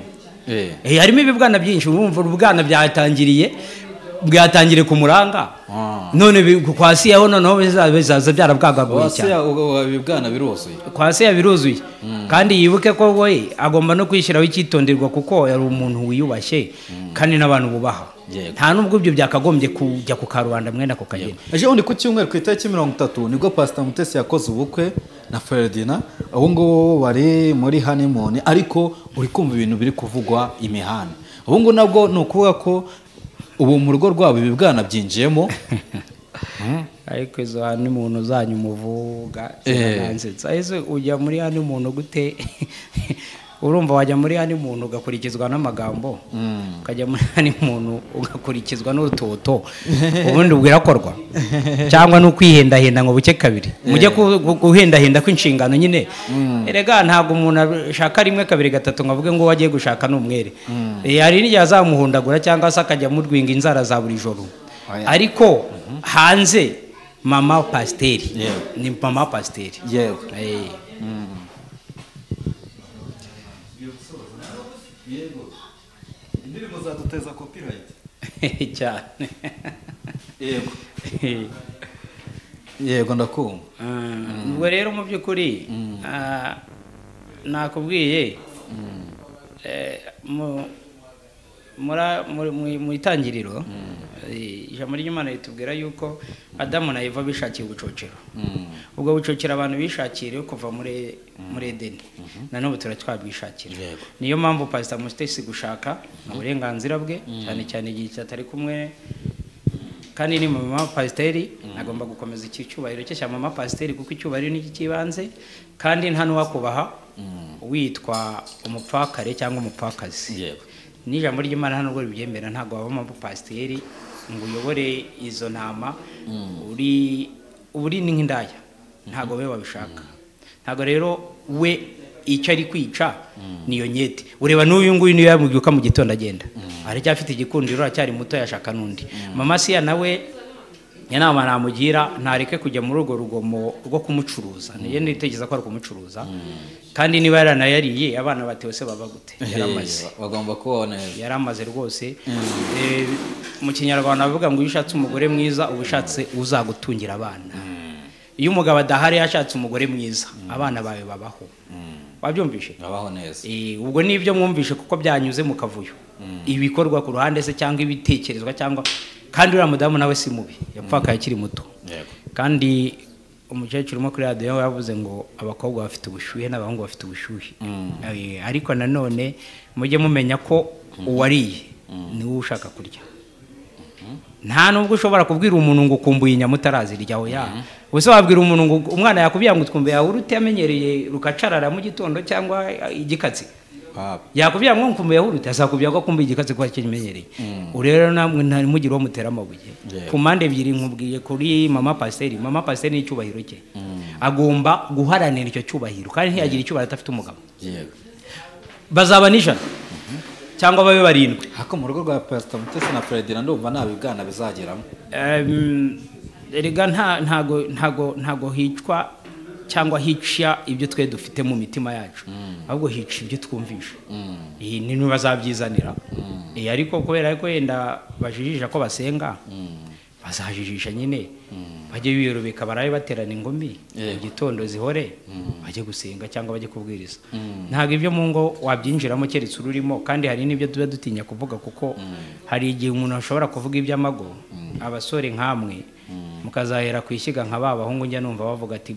Harimo ibibwana byinshi. Urumva ubwana byatangiriye bwatangire ku muranga. None kwa Asiya ho noneho bizaza byarabwagaguye cyane. Asiya ibibwana biruzuye. Kwa Asiya biruzuye. Kandi yibuke ko we agomba no kwishyiraho icyitonderwa kuko yari umuntu wiyubashye kandi n'abantu bubaha. Nta nubwo ibyo byakagombye kujya ku karubanda mwenda ko kageni. Ejo undi ku cyumweru ku itariki 30 nibwo Pastor Mutesi yakoze ubukwe na Ferdinand. Ubu ngubu bari muri honeymoon ariko uri kumva ibintu biri kuvugwa imihanda. Ubu ngubu nabwo ni ukuvuga ko ubu mu rugo rwabo ibibwana byinjiyemo. Ariko izo honeymoon zanyu muvuga ziransetsa. Ese ujya muri honeymoon gute? Urumva wajya muri honeymoon ugakurikizwa n'amagambo, ukajya muri honeymoon ugakurikizwa n'urutoto, ubundi ubwirakorwa cyangwa no kwihendahenda ngo buke kabiri. Mujye guhendahenda kw'inshingano nyine. Erega ntabwo umuntu ashaka rimwe kabiri gatatu ngo avuge ngo wagiye gushaka n'umwere. Hari n'igihe azamuhundagura cyangwa se akajya murwinga inzara za buri joro. Ariko hanze mama pasiteri ni mama pasiteri. Yego. Indirimbo zaduteza copyright cyane. Yego. Yego ndakumva. Ubwo rero mu by'ukuri nakubwiye mu itangiriro ijambo ry'Imana ritubwira yuko Adamu na Eva bishakiye ubucocero. Ubwo bucocero abantu bishakiriye kuva muri Edeni na n'ubu turatwabwishakira. Niyo mpamvu Pastor Mutesi gushaka uburenganzira bwe cyane cyane igihe atari kumwe kandi ni mama pasiteri agomba gukomeza icyubahiro cye cya mama pasiteri kuko icyubahiro ni icy'ibanze kandi nta n'uwakubaha witwa umupfakare cyangwa umupfakazi. N'ijambo ry'Imana hano nubwo ribyemera ntabwo waba mama pasiteri ngo uyobore izo ntama uri nk'indaya, ntabwo we wabishaka. Ntabwo rero we icyo ari kwica niyo nyete. Ureba n'uyu nguyu niyo yamubyuka mu gitondo agenda, aracyafite igikundiro, aracyari muto, yashaka n'undi. Mama Siya nawe inama namugira, ntareke kujya muri urwo rugomo rwo kumucuruza. Niyo nitekereza ko ari kumucuruza, kandi niba yaranayariye abana batewe se baba gute? Yaramaze, bagomba kubaho neza, yaramaze rwose. Mu Kinyarwanda bavuga ngo iyo ushatse umugore mwiza uba ushatse uzagutungira abana. Iyo umugabo adahari yashatse umugore mwiza, abana bawe babaho. Wabyumvishe? Babaho neza. Ubwo nibyo mwumvishe kuko byanyuze mu kavuyo, ibikorwa ku ruhande se cyangwa ibitekerezwa cyangwa. Kandi uriya mudamu nawe si mubi, yapfakaye akiri muto. Kandi umukecuru urimo kuri radiyo yavuze ngo abakobwa bafite ubushyuhe n'abahungu bafite ubushyuhe. Ariko nanone mujye mumenya ko uwariye niwe ushaka kurya. Nta nubwo ushobora kubwira umuntu ngo ukumbuye inyama utarazirya, oya. Ubuse wabwira umuntu ngo umwana yakubwiye ngo utwumve yawurute amenyereye rukacarara mu gitondo cyangwa igikatsi, yakubwiye ngo nkumbuye yawurute, azakubwira ko akumbuye igikatsi kuko akimenyereye. Rero namwe ntimugire uwo mutera amabuye ku mpande ebyiri. Nkubwiye kuri mama pasiteri, mama pasiteri ni icyubahiro cye, agomba guharanira icyo cyubahiro, kandi ntiyagira icyubahiro adafite umugabo. Bazaba n'ijana cyangwa babe barindwi. Hako mu rugo rwa Pastor Mutesi na Ferdinand ndumva nabibwana bizageramo. Erega ntago hicwa cyangwa hica ibyo twe dufite mu mitima yacu, ahubwo hica ibyo twumvisha. Iyi ni bazabyizanira. Ariko kubera ko yenda bajijisha ko basenga, bazajijisha nyine, bajye biyorobeka barabe baterana ingumi mu gitondo zihore, bajye gusenga cyangwa bajye kubwiriza. Ntabwo ibyo mu ngo wabyinjiramo keretse ururimo, kandi hari n'ibyo tuba dutinya kuvuga kuko hari igihe umuntu ashobora kuvuga iby'amago. Abasore nkamwe mukazahera ku ishyiga nka ba bahungu njya numva bavuga ati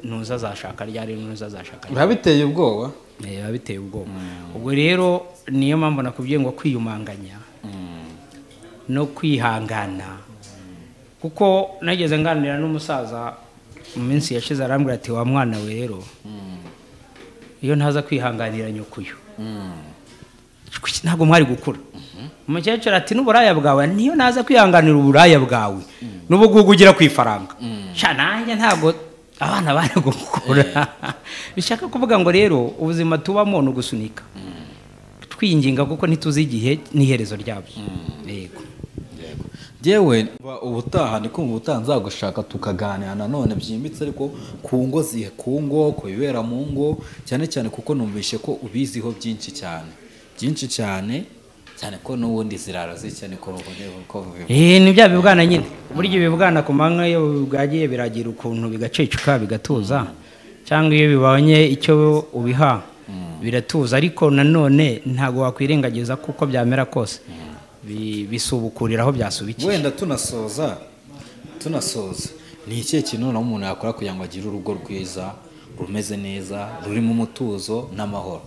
ntuza azashaka ryari, ntuza azashaka ryari. Biba biteye ubwoba. Biba biteye ubwoba. Ubwo rero niyo mpamvu nakubwiye ngo kwiyumanganya no kwihangana, kuko nageze nganira n'umusaza mu minsi yashize arambwira ati wa mwana we rero iyo ntaza kwihanganira nyoko uyu ntabwo mwari gukura. Umukecuru ati n'uburaya bwawe niyo naza kwihanganira uburaya bwawe n'ubugugu ugira ku ifaranga, sha nanjye ntabwo abana bari gukura. Bishaka kuvuga ngo rero ubuzima tubamo ni ugusunika twinginga, kuko ntituzi igihe n'iherezo ryabyo. Yego. Yewe ubutaha ni kumva ubutaha nzagushaka tukaganira nanone byimbitse, ariko ku ngo ku ngo ku bibera mu ngo cyane cyane, kuko numvishe ko ubiziho byinshi cyane byinshi cyane cyane, ko n'ubundi zirara zicya niko ko ni bya bibwana nyine. Burya ibibwana ku manywa iyo bwagiye biragira ukuntu bigaceceka bigatuza, cyangwa iyo bibonye icyo ubiha biratuza, ariko nanone ntabwo wakwirengagiza kuko byamera kose bisubukurira aho byasubikiye. Wenda tunasoza ni ikihe kintu noneho umuntu yakora kugira ngo agire urugo rwiza rumeze neza rurimo umutuzo n'amahoro?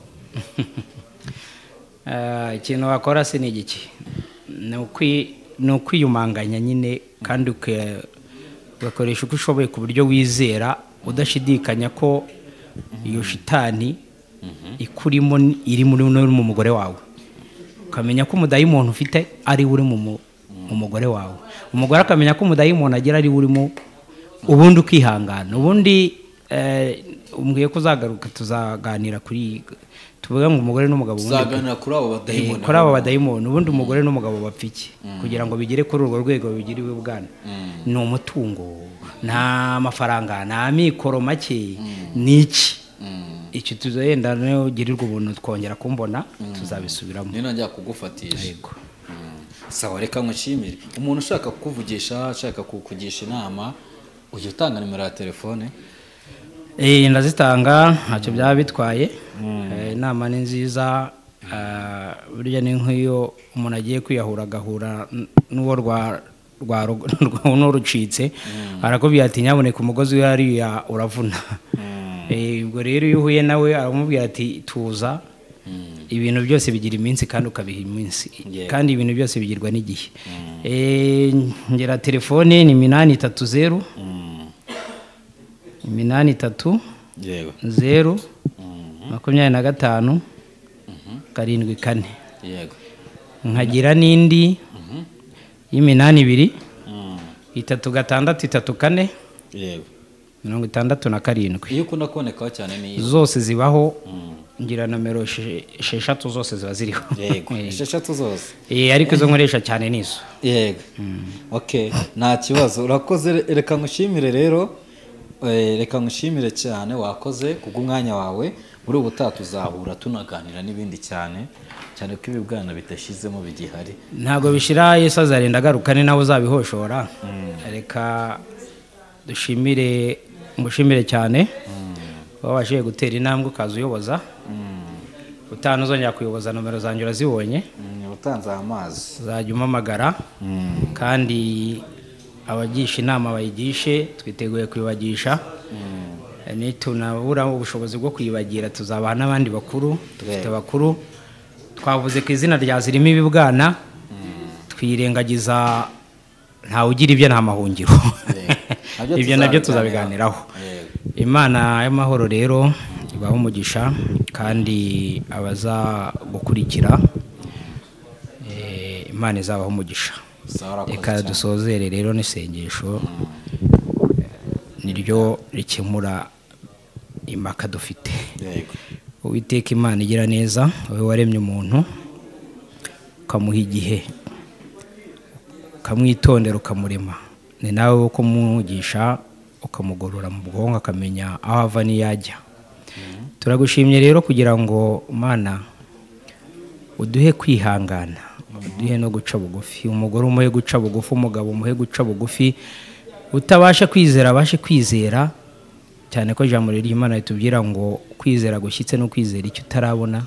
Ikintu wakora se ni igiki? Ni ukwiyumanganya nyine, kandi ugakoresha uko ushoboye ku buryo wizera udashidikanya ko iyo shitani ikurimo iri muri mu mugore wawe. Ukamenya ko umudayimoni ufite ari uri mu mugore wawe, umugore akamenya ko umudayimoni agira ari urimo, ubundi ukihangana. Ubundi umbwiye ko uzagaruka tuzaganira kuri tuvuga ngo umugore n'umugabo tuzaganira kuri abo badayimoni, kuri abo badayimoni. Ubundi umugore n'umugabo bapfa iki kugira ngo bigere kuri urwo rwego bigiriwe ubwana? Ni umutungo, nta mafaranga, nta mikoro make, ni iki icyo tuzenda nayo girirwa ubuntu twongera kumbona tuzabisubiramo. Nino njya kugufatisha. Yego. Sawa, reka nkushimire. Umuntu ushaka kukuvugisha, ashaka kukugisha inama, ujya utanga nimero ya telefone? Ndazitanga ntacyo byaba bitwaye. Inama ni nziza, burya ni nk'iyo umuntu agiye kwiyahura agahura n'uwo rwa n'urucitse, arakubwira ati nyaboneka umugozi hariya uravuna. Ubwo rero iyo uhuye nawe aramubwira ati tuza, ibintu byose bigira iminsi kandi ukabiha iminsi, kandi ibintu byose bigirwa n'igihe. Ngera telefone ni 830 83 0 25 74. Yego. Nkagira n'indi y'82 3 6 3 4. Yego. 67. Iyo ukunda kubonekaho cyane ni zose zibaho, ngira nomero 6 zose ziba ziriho. Yego, 6 zose. Ariko izo nkoresha cyane nizo. Yego. Okay, nta kibazo. Urakoze, reka ngushimire rero. Reka ngushimire cyane, wakoze kubw'umwanya wawe. Muri ubu tuzahura tunaganira n'ibindi cyane cyane ko ibibwana bidashizemo bigihari. Ntago bishira, Yesu azarinda agaruka ni nawe uzabihoshora. Reka dushimire, ngushimire cyane wabashije gutera intambwe ukaza uyoboza. Utanu uzongera kuyoboza, nomero zanjye urazibonye. Utanze amazi uzajya umpamagara, kandi abagisha inama bayigishe, twiteguye kuyibagisha. Nitunabura ubushobozi bwo kuyibagira tuzabaha n'abandi bakuru, dufite abakuru. Twavuze ku izina rya Zirimo Ibibwana, twirengagiza ntawe ugira ibyo, nta mahungiro. Ibyo nabyo tuzabiganiraho. Imana y'amahoro rero ibahe umugisha, kandi abaza gukurikira Imana izabaha umugisha. Reka dusozere rero n'isengesho niryo rikemura impaka dufite. Uwiteka Imana igira neza, wowe waremye umuntu ukamuha igihe, ukamwitondera, ukamurema, ni nawe wo kumwigisha ukamugorora mu bwonko akamenya aho ava n'iyajya. Turagushimye rero kugira ngo Mana uduhe kwihangana, uduhe no guca bugufi. Umugore umuhe guca bugufi, umugabo umuhe guca bugufi, utabasha kwizera abashe kwizera, cyane ko ijambo ry'Imana ritubwira ngo kwizera gushyitse no kwizera icyo utarabona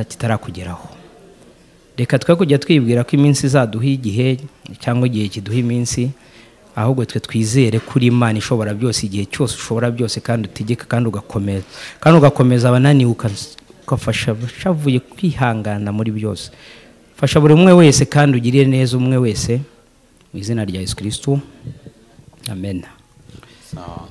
kitarakugeraho. Reka twe kujya twibwira ko iminsi izaduha igihe cyangwa igihe kiduha iminsi, ahubwo twe twizere kuri Imana ishobora byose, igihe cyose ushobora byose, kandi utegeka, kandi ugakomeza, kandi ugakomeza abananiwe, ukafasha abashavuye kwihangana muri byose. Fasha buri umwe wese kandi ugirire neza umwe wese, mu izina rya Yesu Kristo, amen. Sawa.